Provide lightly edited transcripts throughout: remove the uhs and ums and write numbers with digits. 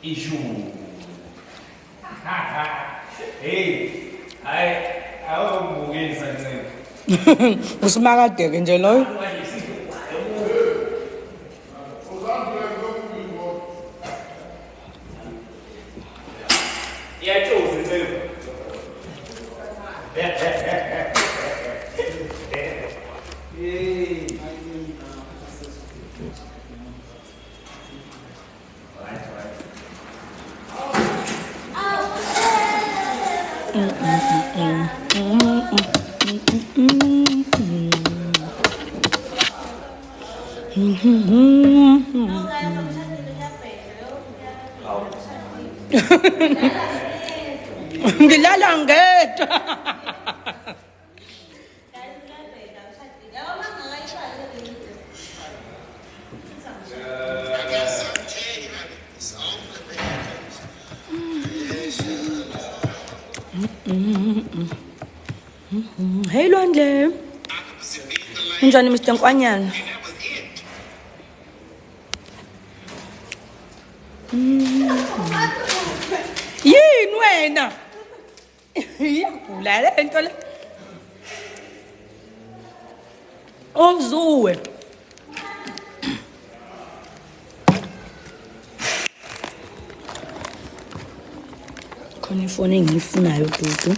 Ishu. Hey, hayi awubukisa ncebo. Usimakade ke nje loyo. Iyatshoza ncebo. Hey. Ngilala ngedwa. Hey Lwandle. Unjani Mr Nkwanyana? Yini wena? Iyagula le nto le. Ozuwe. Khona ifoni engiyifunayo Dudu.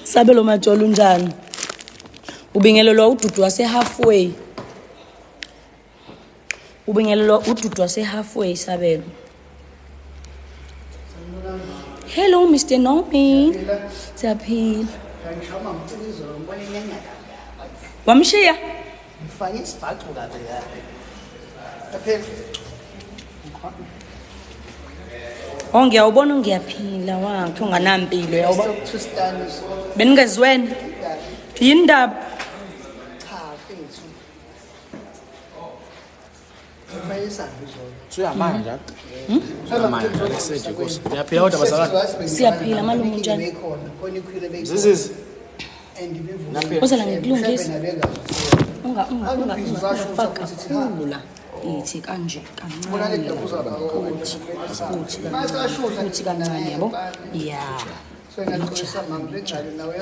Sabelo Majolo unjani? Ubingelelwa uDudu wase halfway. Ubingelelwa uDudu wase halfway Sabelo. Hello Mr. Nomi. Siyaphila. Wamshiya? Ngifake isibhaxu kabe kabe. Phela. Oh ngiyawubona ngiyaphila wakhe unganampilo yawuba. Beningezwene. Yini indaba? Cha mfethu. Suyamanje. Siyaphila kodwa bazalwane. Siyaphila malume unjani? Zizizi. Uzala ngikulungisa. Unga ungafaka kakhulu la. Ithi kanje kancane. Uthi kancane yabo. Yeah.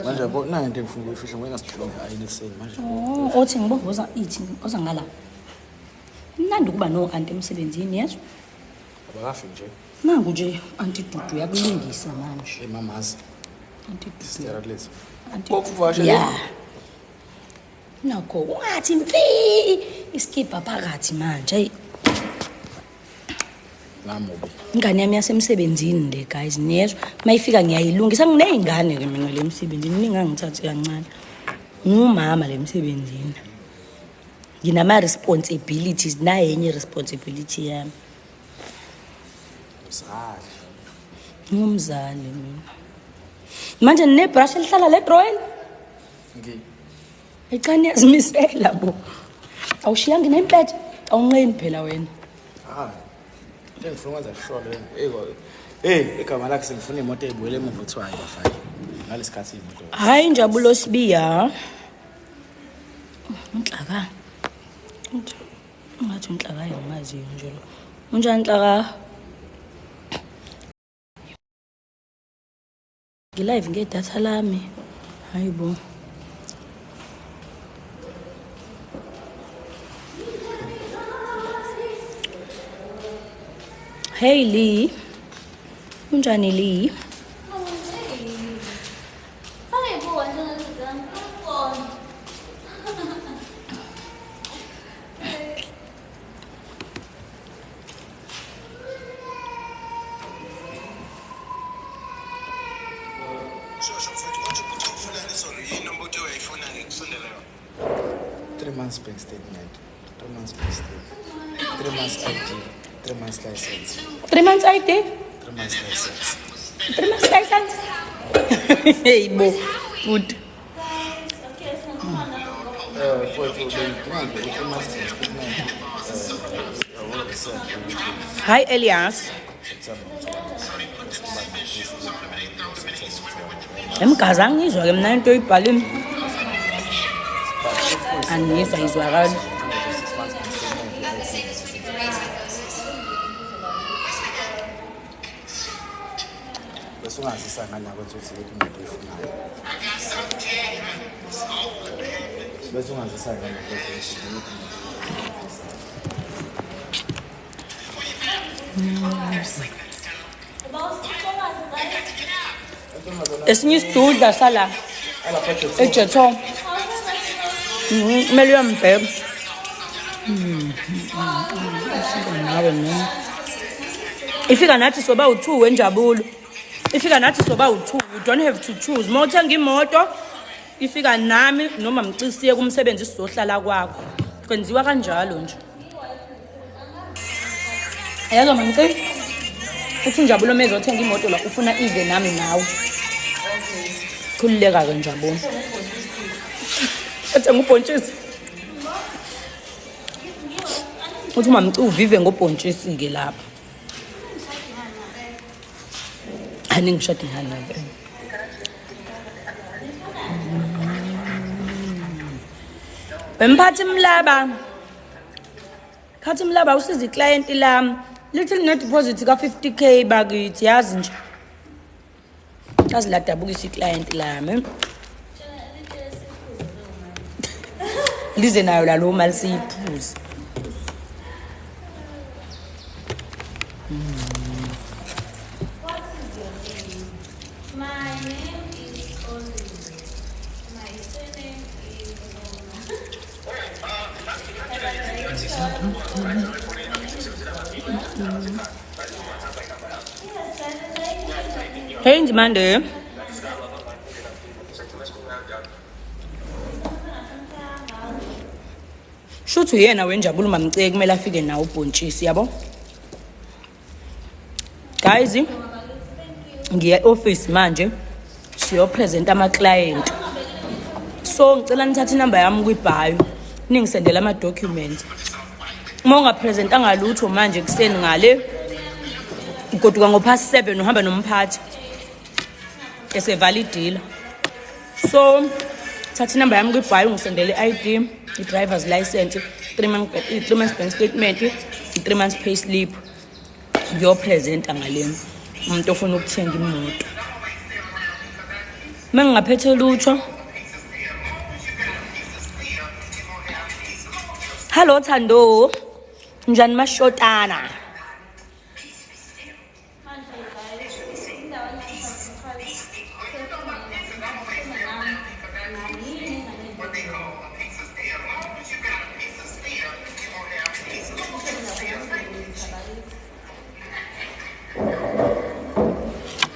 Manje yabo nayo into engifuna ukuyifihla ngoba ngasixhuma ayini ekuseni manje. Oh, othi ngiboza ithi oza ngala. Mnandi ukuba no anti emsebenzini yezwa. Abakafi nje. Nangu nje anti Dudu uyakulungisa manje. Hey mamazi. Anti Dudu. Sterilize. Anti. Yeah. Nakho ungathi mfi iskibha phakathi manje. Hey. Namubi. Ingane yami yasemsebenzini le guys niyezwa mayifika ngiyayilungisa ngineyingane ke mina le emsebenzini ningangithathi kancane. Ngumama le emsebenzini. Nginama responsibilities nayenye responsibility yami. Mzali. Ngumzali mina. Manje nebrush elihlala le drawing? Ngi. Ecane yazimisela bo. Awushiyanga nempethe, awunqeni phela wena. Hayi. Ngifuna ukwenza ihlolo. Hey, igama lakhe sengifuna imoto ebuyele emuva kuthiwa hayi bafake. Ngalesikhathi imoto. Hayi Njabulo Sibiya. Unhlaka. Ungathi unhlaka ngimaziyo nje lo. Unjani Nhlaka? Ngilive ngedatha lami. Hayibo. Hey Lee. Unjani Lee? Months bank statement, 3 months bank statement, 3 months ID, 3 months license. 3 months ID? 3 months license. 3 months license? Hey, bo. Good. For 3 months bank statement. Hi, Elias. Emgaza ngizwa ke mina into oyibhalini. Angizwa izwakala. Bese ungazisa ngani akwenza ukuthi yiphi imoto oyifunayo. Bese ungazisa ngani akwenza ukuthi yiphi imoto. Esinye isidudla sala eJetong. Kumele uyombheka. Ifika nawe noma. Ifika nathi soba u-2 wenjabulo. Ifika nathi soba u-2. You don't have to choose. Uma uthenga imoto ifika nami noma mcisiye kumsebenzi sizohlala kwakho. Kwenziwa kanjalo nje. Yazo mamci. Uthi Njabulo uma ezothenga imoto la ufuna ize nami nawe. Khululeka ke Njabulo. Ethenga ubhontshisi. Uthi mamci uvive ngobhontshisi ke lapha. Aningishadi ngani ke. Bemphathi mlaba. Phathi mlaba usiza iclient lami. Lithi line deposit ka 50k bakithi yazi nje. Yazi ladabukisa iclient lami. Lize nayo la lo mali siyiphuze. What is your name? My name is Olive. My surname is Hey Nzimande. Shuthi uyena wenjabulo mamceke kumele afike nawo ubhontshisi yabo. Guys, ngiya office manje siyopresent ama client. So ngicela nithathe inamba yami kwibhayo ningisendele ama documents. Uma ungapresentanga lutho manje kuseni ngale ugoduka ngo past 7 uhamba nomphathi esevala idila. So thatha inamba yami kwibhayo ngisendele i-ID, i-driver's license, 3 months bank statement, i-3 months pay slip. Ngiyopresenta ngalena umuntu ofuna ukuthenga imoto. Mengingaphethe lutho. Hello Thando. Njani mashotana?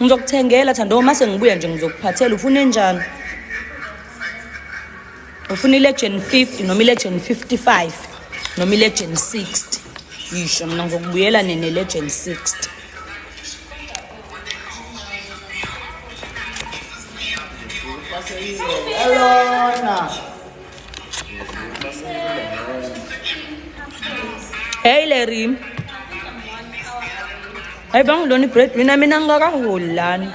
Ngizokuthengela Thando mase ngibuya nje ngizokuphathela. Ufuna enjani? Ufuna i-Legend 50 noma i-Legend 55 noma i-Legend 60? Yisho mina ngizokubuyela nene-Legend 60. Elona. Hey Larry. Hayi bangilona i-breadwinner mina ngingakaholi lana.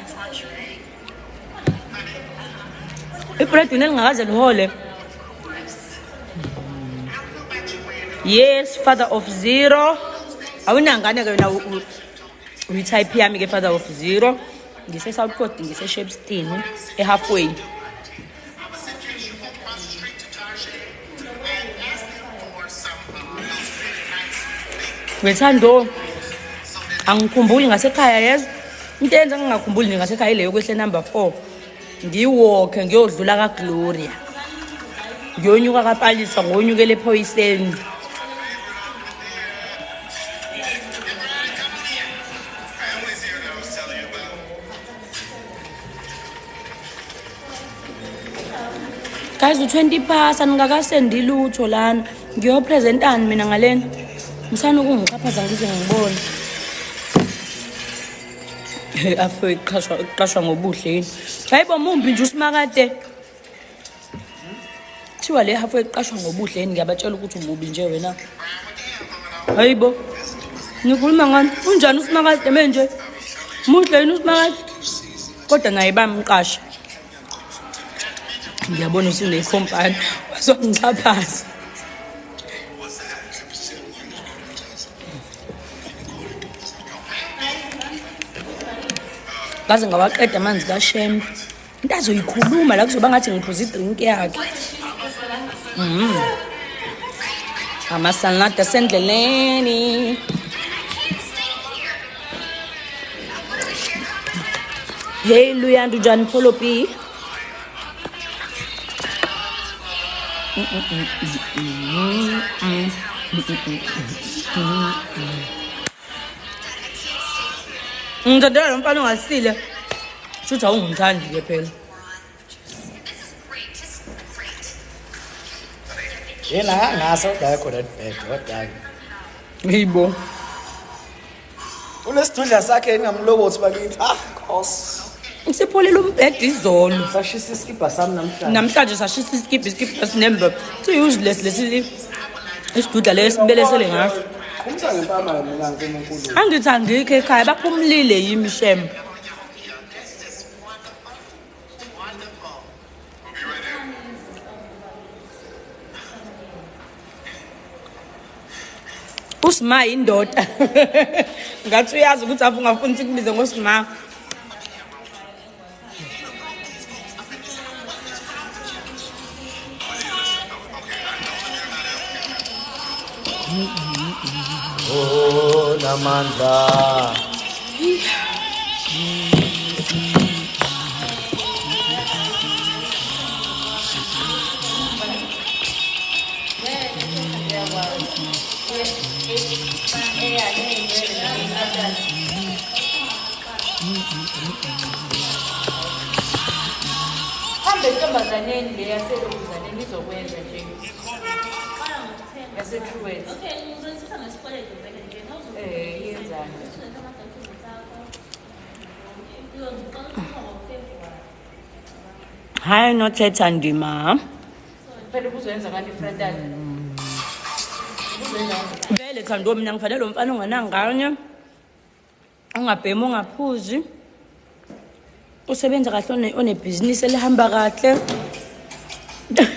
I-breadwinner lingakaze lihole. Yes, father of zero. Awunangane ke wena uyi-type yami ke father of zero. Ngise South Coast, ngise Shepstone, e-halfway. Wethando, angikhumbuli ngasekhaya yezo. Into eyenza ngingakhumbuli nje ngasekhaya ileyo kwehle number 4. Ngiwalke ngiyodlula kaGloria. Ngiyonyuka kaPalisa, ngonyukele ephoyiseni. Guys, u-20 past angikakasendi lutho lana. Ngiyopresentani mina ngalena. Msana ukungixhaphaza ngize ngibone. Hey, afe iqashwa ngobuhle yini? Hayibo mumbi nje usimakade. Kuthiwa le hafu eqashwa ngobuhle yini? Ngiyabatshela ukuthi umubi nje wena. Hayibo. Nikhuluma ngani? Unjani usimakade manje? Muhle yini usimakade? Kodwa naye bamqasha. Ngiyabona usunekhompani wazongixhaphaza. Ngaze ngawaqeda amanzi kaShembe. Into azoyikhuluma la kuzoba ngathi ngiphuza idrink yakhe. Amasalada sendleleni. Hey Luyanda, unjani Pholopi? Ngithandela lo mfana ongasile. Shuthi awungimthandi ke phela. Yena angase udakho that bad kodwa Yibo. unesidudla sakhe engamlobothi bakithi. Ah, Nkosi. Sipholile umbhede izolo. Sashisa isikibha sami namhlanje. Namhlanje sashisa isikibha, isikibha sinembe. Si useless lesi isidudla lesibelesele ngaso. Qhumisa ngempama mina nkulunkulu. Angithi angikho ekhaya, baphumulile yimi shem. Usima indoda. Ngathi uyazi ukuthi afu ungafuni sikubize ngoSima. Oh, namandla. Hambe entombazaneni le yaselokuzaneni izokwenza nje. Yase-Truworths. Okay, ngizoyithatha ngesikweletu vele nje. Eh, iyenzani? Uyoziqala ukukhokha ngoFebruwari. Hayi nothetha ndima. Phela ubuzoyenza kanti i-frontal. Ubuzoyenza kanti. Vele Thando, mina ngifanele lo mfana onganangane. Ungabhemi, ungaphuzi. Usebenza kahle, onebhizinisi elihamba kahle. Eh,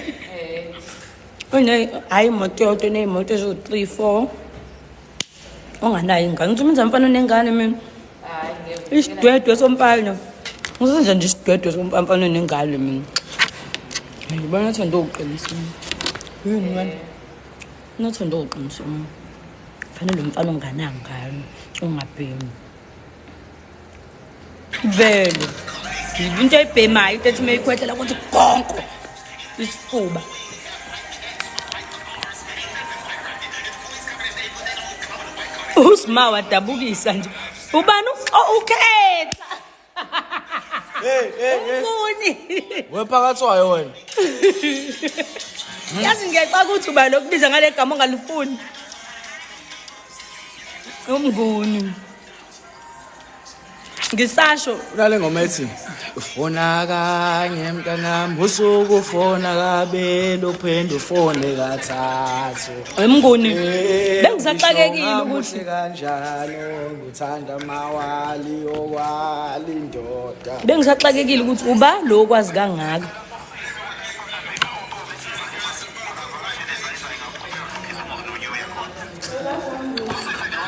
One hayi imoto yodwa, oney'moto eziwu-3 4. Onganayo ingane. Ngithi umenza mfana onengane mina. Hayi ngeke. Isidwedwe somfana. Ngisenza nje isidwedwe somfana onengane mina. Ngibona Thando uqinisa. Yini wena? Nothando uqinisa. Fanele umfana onganangane, ungabhemi. Vele. Into ayibhemayo into ethi meyikhwehlela kuthi gonko isifuba. Usima wadabukisa nje. Ubani ukhetha? Hey, hey, hey. Umnguni. Wephakathwayo wena. Yazi ngiyaxaka ukuthi ubani lokubiza ngale gama ongalifuni. Umnguni. Ngisasho Unale ngoma ethi ufona kanye mntanami, usuku ufona kabili, uphinde ufone kathathu. Emnguni. Eh, Bengisaxakekile ngisho ukuthi ngamuhle kanjalo ngithanda mawali okwali indoda. Bengisaxakekile ukuthi uba lo okwazi kangaka.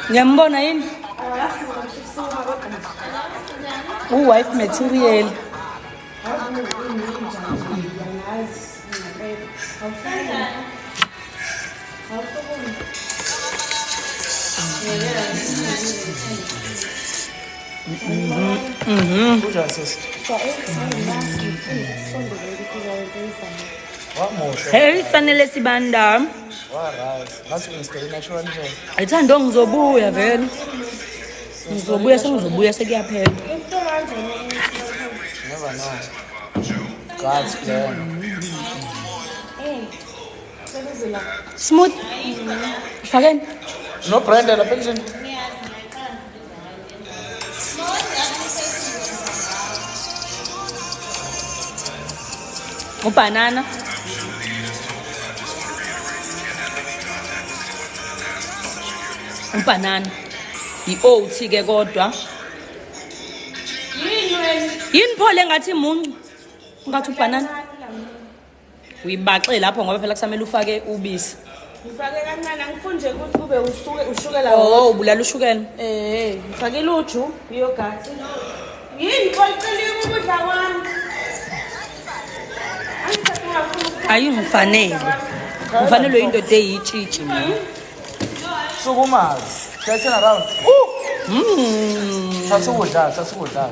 Ngiyambona yini? U-wife material. Kunjani sisi? Wamuhle. Hey fanele sibanda. Wa right. Ngathi ungisitele natural nje. Ithando ngizobuya vele. Ngizobuya, sengizobuya, sekuyaphela. Never know. God's plan. Smooth. Fakeni. No Brenda lapha endlini. Ubanana. Ubanana. I-oat ke kodwa. Yini pho le ngathi imuncu? Ngathi ubanana. Uyibaxe lapho ngoba phela kusamele ufake ubisi. Ngifake kancane, angifuni nje ukuthi kube usuke ushukela. Oh, ubulala ushukela. Eh, ngifake iluju, yogurt. Yini xoxile ukudla kwami? Ayingifanele. Ngifanelwe indoda eyitshitshi mina. Sukuma. Turn around. Thatha ukudla, thatha ukudla.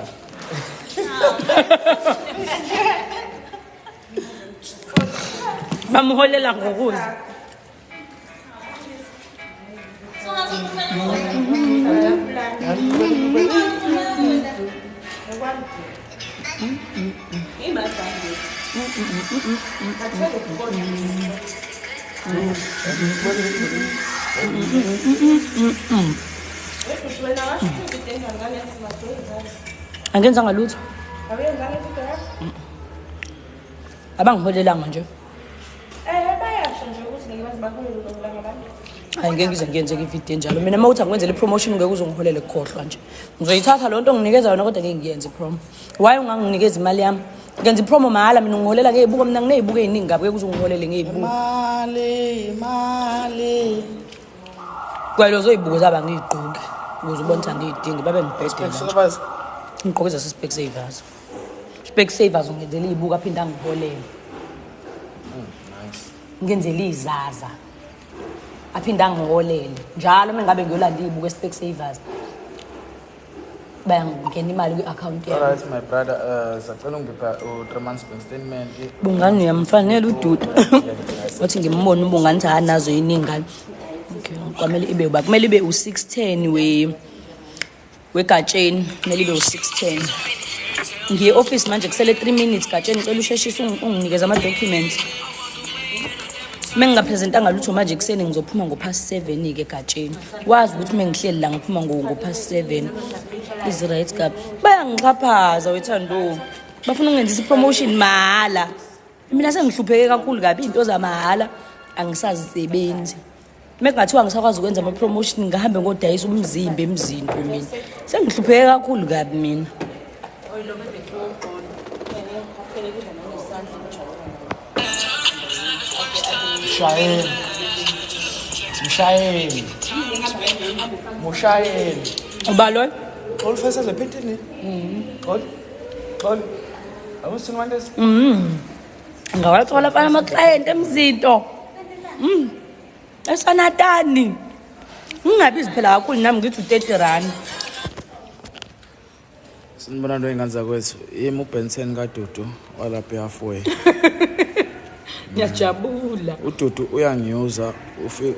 Bamholela ngokudla. Angenzanga lutho. Abangiholelanga nje. Bayasho nje ukuthi ngeke baze baholele ukulanga abantu. Hayi ngeke ngize ngiyenze ividiyo enjalo. Mina uma uthi angikwenzele i-promotion ngeke uzongiholele kukhohlwa nje. Ngizoyithatha loo nto onginikeza yona kodwa ngeke ngiyenze i-promo. Why unganginikeza imali yami? Ngenza i-promo mahhala mina ungiholela ngey'buko, mina nginey'buko ey'ningi kabi ngeke uzongiholele ngey'buko. Imali, imali. Kwalo zoyibuko zaba ngiyigqoke ukuze ubone ukuthi angiyidingi babe ngibhedela nje. Ngigqoke zase-Specsavers. Specsavers ungenzela iy'buko aphinde angiholele. Nice. Ngenzela izaza. Aphinde angiholele. Njalo uma ngabe ngiyolanda iy'buko e-Specsavers bayangena imali kwi-account yami. All right my brother, sacela ungipha u-3 months bank statement. Bungani uyamfanele uDudu. Wathi ngimbone uBungani ukuthi anazo yini ingane. Okay, kwamele ibe uba kumele ibe u610 wegatsheni, kumele ibe u610. Ngiye office manje kusele 3 minutes gatsheni, ngicela usheshise unginikeze ama documents. Mengingapresentanga lutho manje ekuseni ngizophuma ngo-7:30 ke egatsheni. Wazi ukuthi mengihleli la ngiphuma ngo-7:30. Is right kabi. Bayangixhaphaza wethando. Bafuna ukungenzisa i-promotion mahhala. Mina sengihlupheke kakhulu kabi into zamahhala angisazisebenzi. Mekungathiwa ngisakwazi ukwenza ama-promotion ngihambe ngodayisa umzimba emzini mina. Sengihlupheke kakhulu kabi mina. Mshayeli. Mshayeli. Mshayeli. Uba loyo? Xolo fesa le phetheni. Xolo. Xolo. Awusini manje? Ngawathola fana ama-client emzinto. Esanatani. Ngingabizi phela kakhulu nami ngithi u30 rand. Sinibona nto ingane zakwethu. Yimi uBenson kaDudu walapha eHalfway. Ngiyajabula. uDudu uyangiyuza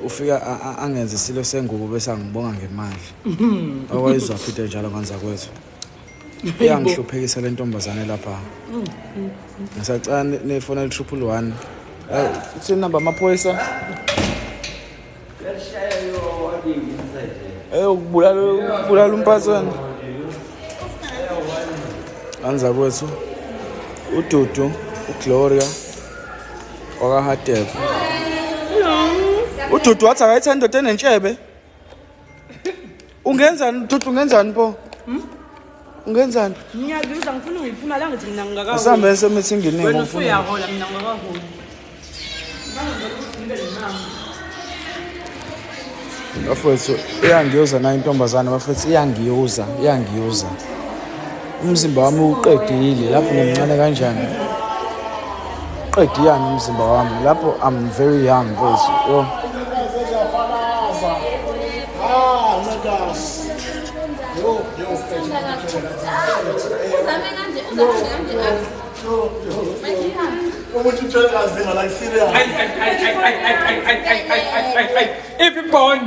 ufika angenze isilo sengubo bese angibonga ngemali. Akwayizwa futhi njalo ngane zakwethu. Iyangihluphekisa le ntombazane lapha. Ngisacela nifonele 111. Uthini number amaphoyisa? Ukubulala umphathi wena. Ngane zakwethu. uDudu, uGloria wakaHadebe. uDudu wathi akayithanda indoda enentshebe. Ungenzani Dudu, ungenzani pho? Ungenzani? Ngiyakuzwa ngifuna ukuyiphuma la ngithi mina ngingakaholi. Asambe esemithingini Wena usuyahola mina ngingakaholi. Bafowethu iyangiyuza nayo intombazane bafowethu, iyangiyuza, iyangiyuza. Umzimba wami uqedile lapho ngimncane kanjani. Qediyani umzimba wami lapho I'm very young mfowethu. Yo. Ibibon.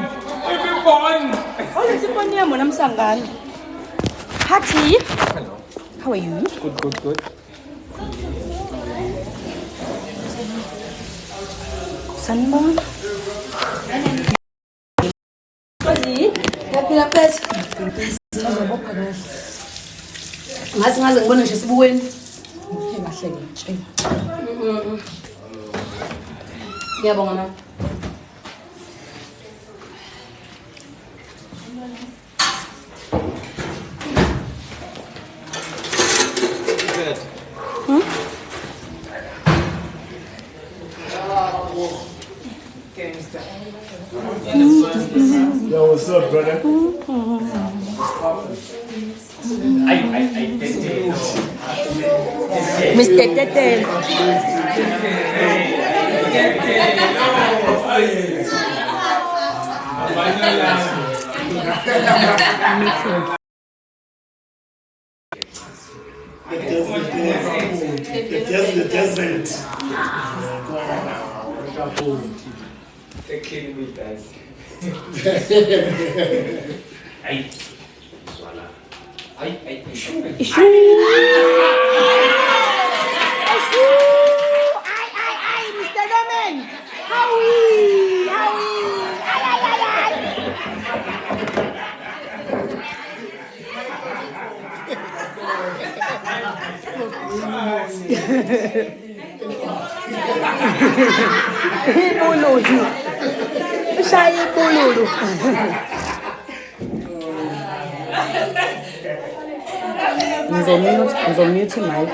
Oletha ifoni yami wena msangane. Hathi. Hello. How are you? Good, good, good. Sanibona. Yaphila phethe. Ngizobopha kahle. Ngathi ngaze ngibone nje esibukweni. Ngiphe kahle ngitshela. Ngiyabonga mama. Yo, what's up, brother? I Mr. Tetelo. The desert. Take me, guys. Ay. Ay, ay, ay. Ay, ay, ay, Mr. Norman. Howie, Howie. Ay, ay, ay, ay. Ibululu. Ushaya ibululu. Ngizomute mic.